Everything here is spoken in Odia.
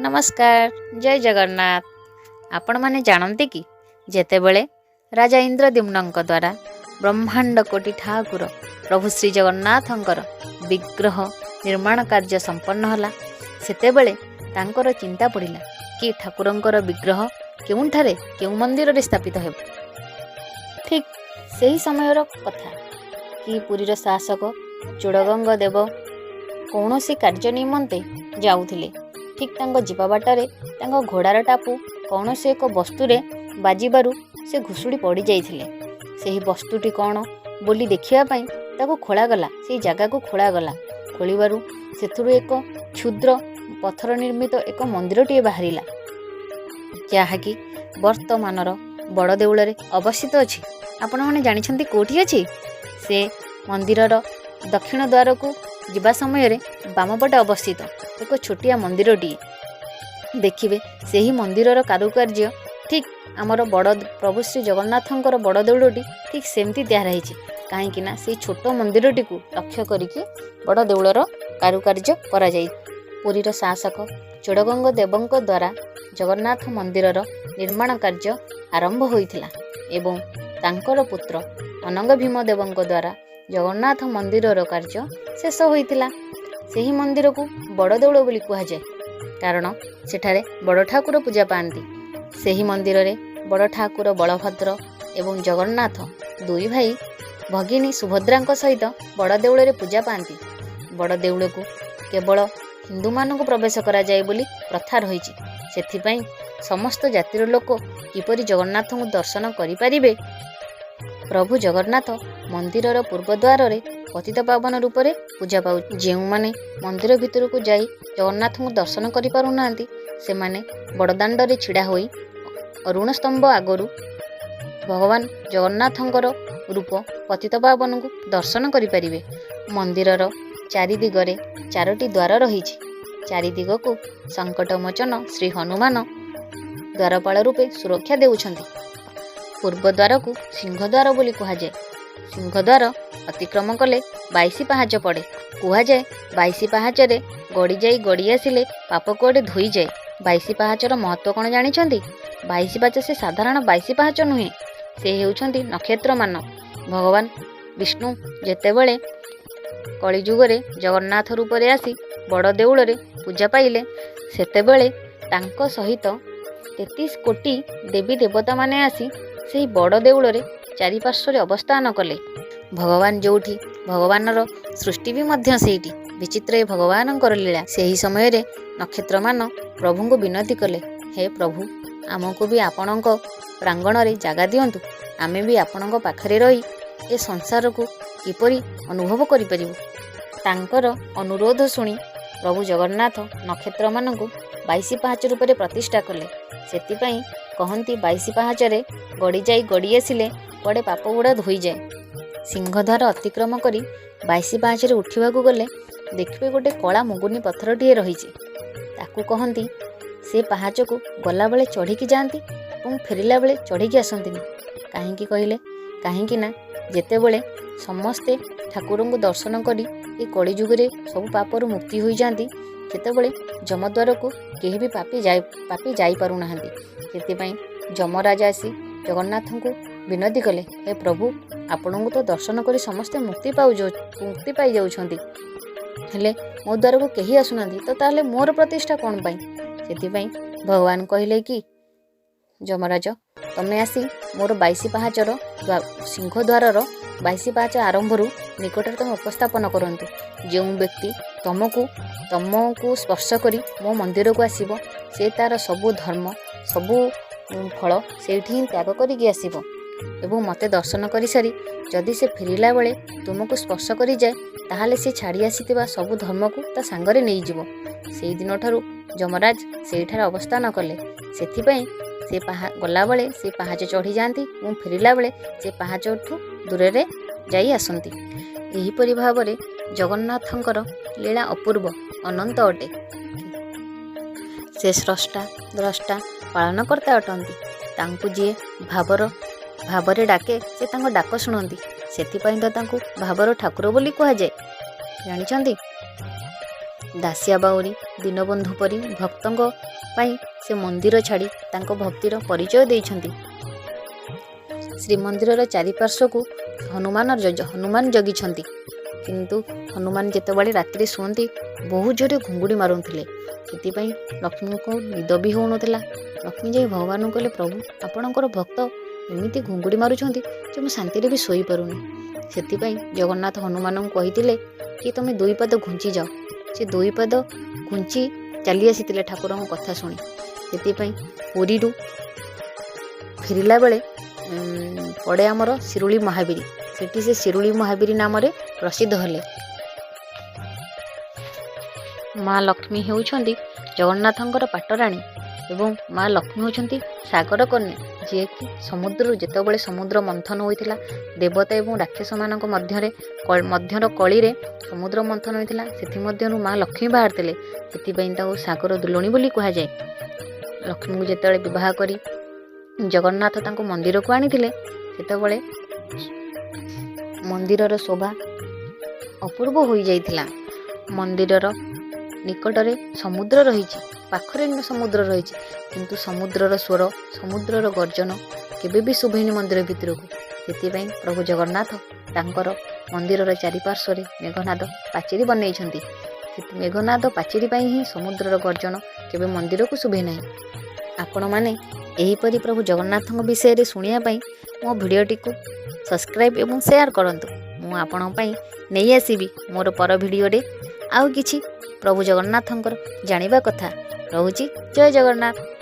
ନମସ୍କାର, ଜୟ ଜଗନ୍ନାଥ। ଆପଣମାନେ ଜାଣନ୍ତି କି, ଯେତେବେଳେ ରାଜା ଇନ୍ଦ୍ରଦ୍ୟୁମ୍ନଙ୍କ ଦ୍ୱାରା ବ୍ରହ୍ମାଣ୍ଡ କୋଟି ଠାକୁର ପ୍ରଭୁ ଶ୍ରୀ ଜଗନ୍ନାଥଙ୍କର ବିଗ୍ରହ ନିର୍ମାଣ କାର୍ଯ୍ୟ ସମ୍ପନ୍ନ ହେଲା, ସେତେବେଳେ ତାଙ୍କର ଚିନ୍ତା ପଡ଼ିଲା କି ଠାକୁରଙ୍କର ବିଗ୍ରହ କେଉଁଠାରେ, କେଉଁ ମନ୍ଦିରରେ ସ୍ଥାପିତ ହେବ। ଠିକ୍ ସେହି ସମୟର କଥା କି ପୁରୀର ଶାସକ ଚୋଡ଼ଗଙ୍ଗ ଦେବ କୌଣସି କାର୍ଯ୍ୟ ନିମନ୍ତେ ଯାଉଥିଲେ। ଠିକ୍ ତାଙ୍କ ଯିବା ବାଟରେ ତାଙ୍କ ଘୋଡ଼ାର ଟାପୁ କୌଣସି ଏକ ବସ୍ତୁରେ ବାଜିବାରୁ ସେ ଘୁଷୁଡ଼ି ପଡ଼ିଯାଇଥିଲେ। ସେହି ବସ୍ତୁଟି କ'ଣ ବୋଲି ଦେଖିବା ପାଇଁ ତାକୁ ଖୋଳାଗଲା, ସେଇ ଜାଗାକୁ ଖୋଳାଗଲା। ଖୋଳିବାରୁ ସେଥିରୁ ଏକ କ୍ଷୁଦ୍ର ପଥର ନିର୍ମିତ ଏକ ମନ୍ଦିରଟିଏ ବାହାରିଲା, ଯାହାକି ବର୍ତ୍ତମାନର ବଡ଼ ଦେଉଳରେ ଅବସ୍ଥିତ ଅଛି। ଆପଣମାନେ ଜାଣିଛନ୍ତି କେଉଁଠି ଅଛି? ସେ ମନ୍ଦିରର ଦକ୍ଷିଣ ଦ୍ୱାରକୁ ଯିବା ସମୟରେ ବାମପଟେ ଅବସ୍ଥିତ ଏକ ଛୋଟିଆ ମନ୍ଦିରଟିଏ। ଦେଖିବେ, ସେହି ମନ୍ଦିରର କାରୁକାର୍ଯ୍ୟ ଠିକ୍ ଆମର ବଡ଼ ପ୍ରଭୁ ଶ୍ରୀ ଜଗନ୍ନାଥଙ୍କର ବଡ଼ ଦେଉଳଟି ଠିକ୍ ସେମିତି ତିଆରି ହେଇଛି। କାହିଁକି ନା ସେଇ ଛୋଟ ମନ୍ଦିରଟିକୁ ଲକ୍ଷ୍ୟ କରିକି ବଡ଼ ଦେଉଳର କାରୁକାର୍ଯ୍ୟ କରାଯାଇ ପୁରୀର ଶାସକ ଚୋଡ଼ଗଙ୍ଗ ଦେବଙ୍କ ଦ୍ୱାରା ଜଗନ୍ନାଥ ମନ୍ଦିରର ନିର୍ମାଣ କାର୍ଯ୍ୟ ଆରମ୍ଭ ହୋଇଥିଲା ଏବଂ ତାଙ୍କର ପୁତ୍ର ଅନଙ୍ଗ ଭୀମ ଦେବଙ୍କ ଦ୍ୱାରା ଜଗନ୍ନାଥ ମନ୍ଦିରର କାର୍ଯ୍ୟ ଶେଷ ହୋଇଥିଲା। ସେହି ମନ୍ଦିରକୁ ବଡ଼ ଦେଉଳ ବୋଲି କୁହାଯାଏ, କାରଣ ସେଠାରେ ବଡ଼ ଠାକୁର ପୂଜା ପାଆନ୍ତି। ସେହି ମନ୍ଦିରରେ ବଡ଼ ଠାକୁର ବଳଭଦ୍ର ଏବଂ ଜଗନ୍ନାଥ ଦୁଇ ଭାଇ ଭଗିନୀ ସୁଭଦ୍ରାଙ୍କ ସହିତ ବଡ଼ ଦେଉଳରେ ପୂଜା ପାଆନ୍ତି। ବଡ଼ ଦେଉଳକୁ କେବଳ ହିନ୍ଦୁମାନଙ୍କୁ ପ୍ରବେଶ କରାଯାଏ ବୋଲି ପ୍ରଥା ରହିଛି। ସେଥିପାଇଁ ସମସ୍ତ ଜାତିର ଲୋକ କିପରି ଜଗନ୍ନାଥଙ୍କୁ ଦର୍ଶନ କରିପାରିବେ, ପ୍ରଭୁ ଜଗନ୍ନାଥ ମନ୍ଦିରର ପୂର୍ବ ଦ୍ୱାରରେ ପତିତପାବନ ରୂପରେ ପୂଜା ପାଉ। ଯେଉଁମାନେ ମନ୍ଦିର ଭିତରକୁ ଯାଇ ଜଗନ୍ନାଥଙ୍କୁ ଦର୍ଶନ କରିପାରୁନାହାନ୍ତି, ସେମାନେ ବଡ଼ଦାଣ୍ଡରେ ଛିଡ଼ା ହୋଇ ଅରୁଣ ସ୍ତମ୍ଭ ଆଗରୁ ଭଗବାନ ଜଗନ୍ନାଥଙ୍କର ରୂପ ପତିତପାବନଙ୍କୁ ଦର୍ଶନ କରିପାରିବେ। ମନ୍ଦିରର ଚାରିଦିଗରେ ଚାରୋଟି ଦ୍ୱାର ରହିଛି। ଚାରିଦିଗକୁ ସଙ୍କଟମୋଚନ ଶ୍ରୀ ହନୁମାନ ଦ୍ୱାରପାଳ ରୂପେ ସୁରକ୍ଷା ଦେଉଛନ୍ତି। ପୂର୍ବ ଦ୍ୱାରକୁ ସିଂହଦ୍ୱାର ବୋଲି କୁହାଯାଏ। ସିଂହଦ୍ୱାର ଅତିକ୍ରମ କଲେ 22 ପାହାଚ ପଡ଼େ। କୁହାଯାଏ, 22 ପାହାଚରେ ଗଡ଼ିଯାଇ ଗଡ଼ି ଆସିଲେ ପାପ କୁଆଡ଼େ ଧୋଇଯାଏ। 22 ପାହାଚର ମହତ୍ତ୍ୱ କ'ଣ ଜାଣିଛନ୍ତି? 22 ପାହାଚ ସେ ସାଧାରଣ 22 ପାହାଚ ନୁହେଁ, ସେ ହେଉଛନ୍ତି ନକ୍ଷତ୍ରମାନ। ଭଗବାନ ବିଷ୍ଣୁ ଯେତେବେଳେ କଳିଯୁଗରେ ଜଗନ୍ନାଥ ରୂପରେ ଆସି ବଡ଼ ଦେଉଳରେ ପୂଜା ପାଇଲେ, ସେତେବେଳେ ତାଙ୍କ ସହିତ 33 କୋଟି ଦେବୀ ଦେବତାମାନେ ଆସି ସେହି ବଡ଼ ଦେଉଳରେ ଚାରିପାର୍ଶ୍ୱରେ ଅବସ୍ଥାନ କଲେ। ଭଗବାନ ଯେଉଁଠି, ଭଗବାନର ସୃଷ୍ଟି ବି ମଧ୍ୟ ସେଇଠି। ବିଚିତ୍ର ଏ ଭଗବାନଙ୍କର ଲୀଳା। ସେହି ସମୟରେ ନକ୍ଷତ୍ରମାନ ପ୍ରଭୁଙ୍କୁ ବିନତି କଲେ, ହେ ପ୍ରଭୁ, ଆମକୁ ବି ଆପଣଙ୍କ ପ୍ରାଙ୍ଗଣରେ ଜାଗା ଦିଅନ୍ତୁ। ଆମେ ବି ଆପଣଙ୍କ ପାଖରେ ରହି ଏ ସଂସାରକୁ କିପରି ଅନୁଭବ କରିପାରିବୁ? ତାଙ୍କର ଅନୁରୋଧ ଶୁଣି ପ୍ରଭୁ ଜଗନ୍ନାଥ ନକ୍ଷତ୍ରମାନଙ୍କୁ 22 ପାହାଚ ରୂପରେ ପ୍ରତିଷ୍ଠା କଲେ। ସେଥିପାଇଁ କହନ୍ତି, 22 ପାହାଚରେ ଗଡ଼ିଯାଇ ଗଡ଼ି ଆସିଲେ କୁଆଡ଼େ ପାପ ଗୁଡ଼ା ଧୋଇଯାଏ। ସିଂହଦ୍ୱାର ଅତିକ୍ରମ କରି 22 ପାହାଚରେ ଉଠିବାକୁ ଗଲେ ଦେଖିବେ ଗୋଟେ କଳା ମୁଗୁନି ପଥରଟିଏ ରହିଛି। ତାକୁ କହନ୍ତି, ସେ ପାହାଚକୁ ଗଲାବେଳେ ଚଢ଼ିକି ଯାଆନ୍ତି ଏବଂ ଫେରିଲା ବେଳେ ଚଢ଼ିକି ଆସନ୍ତିନି। କାହିଁକି କହିଲେ? କାହିଁକି ନା ଯେତେବେଳେ ସମସ୍ତେ ଠାକୁରଙ୍କୁ ଦର୍ଶନ କରି ଏ କଳିଯୁଗରେ ସବୁ ପାପରୁ ମୁକ୍ତି ହୋଇଯାଆନ୍ତି, ସେତେବେଳେ ଯମଦ୍ୱାରକୁ କେହି ବି ପାପୀ ଯାଇପାରୁନାହାନ୍ତି। ସେଥିପାଇଁ ଯମରାଜ ଆସି ଜଗନ୍ନାଥଙ୍କୁ ବିନତି କଲେ, ହେ ପ୍ରଭୁ, ଆପଣଙ୍କୁ ତ ଦର୍ଶନ କରି ସମସ୍ତେ ମୁକ୍ତି ପାଇଯାଉଛନ୍ତି, ହେଲେ ମୋ ଦ୍ୱାରକୁ କେହି ଆସୁନାହାନ୍ତି, ତ ତାହେଲେ ମୋର ପ୍ରତିଷ୍ଠା କ'ଣ ପାଇଁ? ସେଥିପାଇଁ ଭଗବାନ କହିଲେ କି, ଯମରାଜ, ତମେ ଆସି ମୋର 22 ପାହାଚର ସିଂହଦ୍ୱାରର 22 ପାହାଚ ଆରମ୍ଭରୁ ନିକଟରେ ତମେ ଉପସ୍ଥାପନ କରନ୍ତୁ। ଯେଉଁ ବ୍ୟକ୍ତି ତମକୁ ସ୍ପର୍ଶ କରି ମୋ ମନ୍ଦିରକୁ ଆସିବ, ସେ ତାର ସବୁ ଧର୍ମ, ସବୁ ଫଳ ସେଇଠି ହିଁ ତ୍ୟାଗ କରିକି ଆସିବ ଏବଂ ମୋତେ ଦର୍ଶନ କରିସାରି ଯଦି ସେ ଫେରିଲା ବେଳେ ତୁମକୁ ସ୍ପର୍ଶ କରିଯାଏ, ତାହେଲେ ସେ ଛାଡ଼ି ଆସିଥିବା ସବୁ ଧର୍ମକୁ ତା ସାଙ୍ଗରେ ନେଇଯିବ। ସେଇ ଦିନଠାରୁ ଯମରାଜ ସେଇଠାରେ ଅବସ୍ଥାନ କଲେ। ସେଥିପାଇଁ ସେ ଗଲାବେଳେ ସେ ପାହାଚ ଚଢ଼ିଯାଆନ୍ତି ଏବଂ ଫେରିଲା ବେଳେ ସେ ପାହାଚଠୁ ଦୂରରେ ଯାଇ ଆସନ୍ତି। ଏହିପରି ଭାବରେ ଜଗନ୍ନାଥଙ୍କର ଲୀଳା ଅପୂର୍ବ, ଅନନ୍ତ ଅଟେ। ସେ ସ୍ରଷ୍ଟା, ଦ୍ରଷ୍ଟା, ପାଳନକର୍ତ୍ତା ଅଟନ୍ତି। ତାଙ୍କୁ ଯିଏ ଭାବରେ ଡାକେ, ସେ ତାଙ୍କ ଡାକ ଶୁଣନ୍ତି। ସେଥିପାଇଁ ତ ତାଙ୍କୁ ଭାବର ଠାକୁର ବୋଲି କୁହାଯାଏ। ଜାଣିଛନ୍ତି, ଦାସିଆ ବାଉରୀ ଦୀନବନ୍ଧୁ ପରି ଭକ୍ତଙ୍କ ପାଇଁ ସେ ମନ୍ଦିର ଛାଡ଼ି ତାଙ୍କ ଭକ୍ତିର ପରିଚୟ ଦେଇଛନ୍ତି। ଶ୍ରୀମନ୍ଦିରର ଚାରିପାର୍ଶ୍ୱକୁ ହନୁମାନ ଜଗିଛନ୍ତି। କିନ୍ତୁ ହନୁମାନ ଯେତେବେଳେ ରାତିରେ ଶୁଅନ୍ତି, ବହୁତ ଜୋରେ ଘୁଙ୍ଗୁଡ଼ି ମାରୁଥିଲେ। ସେଥିପାଇଁ ଲକ୍ଷ୍ମୀଙ୍କୁ ନିଦ ବି ହେଉନଥିଲା। ଲକ୍ଷ୍ମୀ ଯାଇ ଭଗବାନଙ୍କୁ କହିଲେ, ପ୍ରଭୁ, ଆପଣଙ୍କର ଭକ୍ତ ଏମିତି ଘୁଙ୍ଗୁଡ଼ି ମାରୁଛନ୍ତି ଯେ ମୁଁ ଶାନ୍ତିରେ ବି ଶୋଇପାରୁନି। ସେଥିପାଇଁ ଜଗନ୍ନାଥ ହନୁମାନଙ୍କୁ କହିଥିଲେ କି ତୁମେ ଦୁଇ ପାଦ ଘୁଞ୍ଚି ଯାଅ। ସେ ଦୁଇ ପାଦ ଘୁଞ୍ଚି ଚାଲି ଆସିଥିଲେ ଠାକୁରଙ୍କ କଥା ଶୁଣି। ସେଥିପାଇଁ ପୁରୀରୁ ଫେରିଲା ବେଳେ ପଡ଼େ ଆମର ଶିରୁଳି ମହାବୀର। ସେଠି ସେ ଶିରୁଳି ମହାବୀର ନାମରେ ପ୍ରସିଦ୍ଧ ହେଲେ। ମା ଲକ୍ଷ୍ମୀ ହେଉଛନ୍ତି ଜଗନ୍ନାଥଙ୍କର ପାଟରାଣୀ ଏବଂ ମା ଲକ୍ଷ୍ମୀ ହେଉଛନ୍ତି ସାଗର କନ୍ୟା, ଯିଏକି ସମୁଦ୍ରରୁ, ଯେତେବେଳେ ସମୁଦ୍ର ମନ୍ଥନ ହୋଇଥିଲା, ଦେବତା ଏବଂ ରାକ୍ଷସମାନଙ୍କ ମଧ୍ୟର କଳିରେ ସମୁଦ୍ର ମନ୍ଥନ ହୋଇଥିଲା, ସେଥିମଧ୍ୟରୁ ମା ଲକ୍ଷ୍ମୀ ବାହାରିଥିଲେ। ସେଥିପାଇଁ ତାକୁ ସାଗର ଦୁଲଣୀ ବୋଲି କୁହାଯାଏ। ଲକ୍ଷ୍ମୀଙ୍କୁ ଯେତେବେଳେ ବିବାହ କରି ଜଗନ୍ନାଥ ତାଙ୍କୁ ମନ୍ଦିରକୁ ଆଣିଥିଲେ, ସେତେବେଳେ ମନ୍ଦିରର ଶୋଭା ଅପୂର୍ବ ହୋଇଯାଇଥିଲା। ମନ୍ଦିରର ନିକଟରେ ସମୁଦ୍ର ରହିଛି, ପାଖରେ ସମୁଦ୍ର ରହିଛି, କିନ୍ତୁ ସମୁଦ୍ରର ସ୍ୱର, ସମୁଦ୍ରର ଗର୍ଜନ କେବେ ବି ଶୁଭେନି ମନ୍ଦିର ଭିତରକୁ। ସେଥିପାଇଁ ପ୍ରଭୁ ଜଗନ୍ନାଥ ତାଙ୍କର ମନ୍ଦିରର ଚାରିପାର୍ଶ୍ୱରେ ମେଘନାଦ ପାଚେରୀ ବନେଇଛନ୍ତି। ମେଘନାଦ ପାଚେରୀ ପାଇଁ ହିଁ ସମୁଦ୍ରର ଗର୍ଜନ କେବେ ମନ୍ଦିରକୁ ଶୁଭେ ନାହିଁ। ଆପଣମାନେ ଏହିପରି ପ୍ରଭୁ ଜଗନ୍ନାଥଙ୍କ ବିଷୟରେ ଶୁଣିବା ପାଇଁ ମୋ ଭିଡ଼ିଓଟିକୁ ସବସ୍କ୍ରାଇବ୍ ଏବଂ ସେୟାର କରନ୍ତୁ। ମୁଁ ଆପଣଙ୍କ ପାଇଁ ନେଇ ଆସିବି ମୋର ପର ଭିଡ଼ିଓରେ ଆଉ କିଛି ପ୍ରଭୁ ଜଗନ୍ନାଥଙ୍କର ଜାଣିବା କଥା। ରହୁଛି, ଜୟ ଜଗନ୍ନାଥ।